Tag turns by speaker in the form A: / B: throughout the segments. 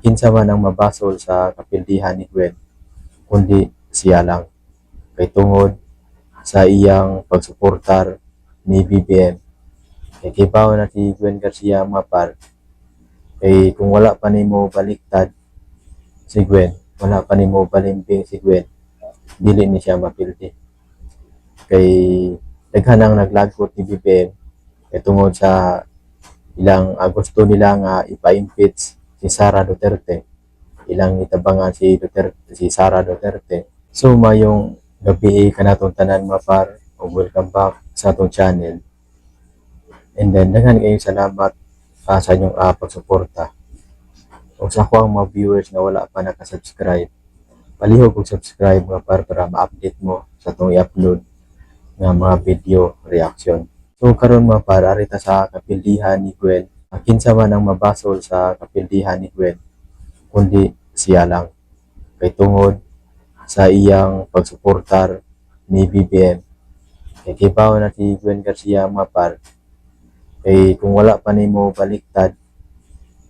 A: Kinsa man ang mabasol sa kapildihan ni Gwen kundi siya lang, kay tungod sa iyang pagsuportar ni BBM. Kay kibaw na si Gwen Garcia, mga par, kay kung wala pa nimo baliktad si Gwen, wala pa nimo balimbing si Gwen, dili ni siya mapildi. Kay daghan ang naglagot ni BBM kay tungod sa ilang gusto nila nga ipa-impeach si Sara Duterte, ilang itabangan si Duterte, si Sara Duterte. So mayong gabi kanatong tanan, mga par, ug welcome back sa atong channel. And then daghan kayong salamat sa inyong pagsuporta. O sa ako ang mga viewers nga wala pa naka-subscribe, palihog og subscribe, mga par, para ma-update mo sa atong i-upload nga mga video reaction. So karon, mga par, ari ta sa kapildihan ni Gwen. Kinsa man ang mabasol sa kapildihan ni Gwen kundi siya lang, kay tungod sa iyang pagsuportar ni BBM. Kay kibaw na si Gwen Garcia, mga par, kay kung wala pa nimo baliktad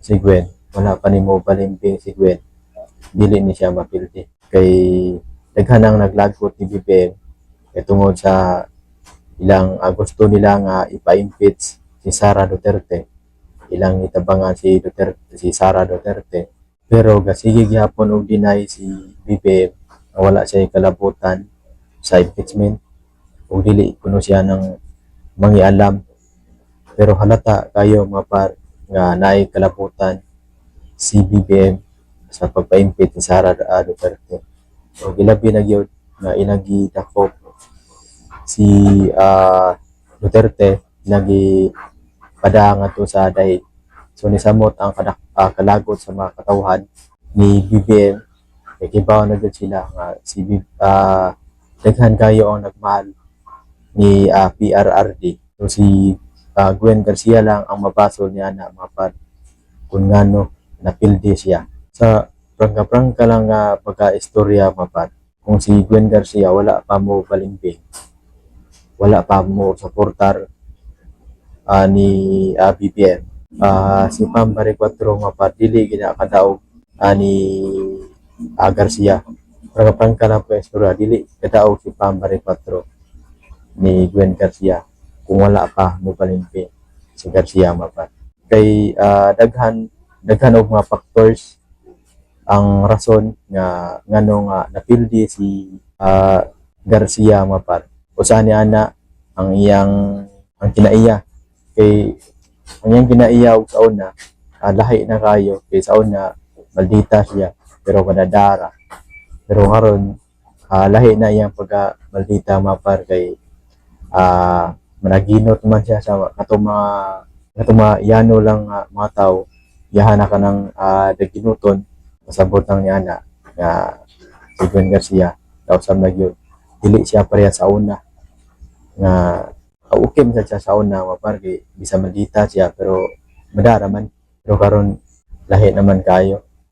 A: si Gwen, wala pa nimo balimbing si Gwen, dili ni siya mapildi. Kay daghan ang naglagot ni BBM kay tungod sa ilang gusto nila nga ipa-impeach si Sara Duterte, ilang itabangan si Duterte, si Sara Duterte. Pero gasige gihapon og deny si BBM nga wala siya kalabutan sa impeachment ug dili kuno siya nang mangialam. Pero halata kayo, mga par, nga naay kalabutan si BBM sa pagpa-impeach ni Sara Duterte. O gilabi na gyud nga ilang gidakop si Duterte, nagi pada to sa dahig. So nisamot ang kalagot sa mga katawhan ni BBM kay kibaw na gyud sila nga si daghan kayo ang nagmahal ni PRRD. So si Gwen Garcia lang ang mabasol niya na, mga par, kung ngano napildi siya. Sa prangka-prangka lang nga pagka-istorya, mga par, kung si Gwen Garcia wala pa mo balimbing, wala pa mo suportar ni BBM, si Pam Baricuatro, mga par, dili gina kadaog ni Garcia. Prangka-prangka lang po istorya, dili kadaog si Pam Baricuatro ni Gwen Garcia kung wala pa mo balimbing si Garcia, mga par. Kay daghan daghan og mga factors ang rason nga ngano nga napildi si Garcia, mga par. Usa ni ana ang iyang ang kinaiya, kay ang iyang kinaiya og sa una lahi na kayo, kay sa una maldita siya pero madadara. Pero karon lahi na iyang pagka maldita, mga par, kay managinot man siya sa katong mga yano lang nga mga tao, yahan na ka ng daginuton. Pasabot lang niya na nga si Gwen Garcia daw sa nagyud dili siya pareha sa una nga okay man siya sa una, mga par, kay bisa maldita siya pero madara man. Pero karon lahi naman kayo.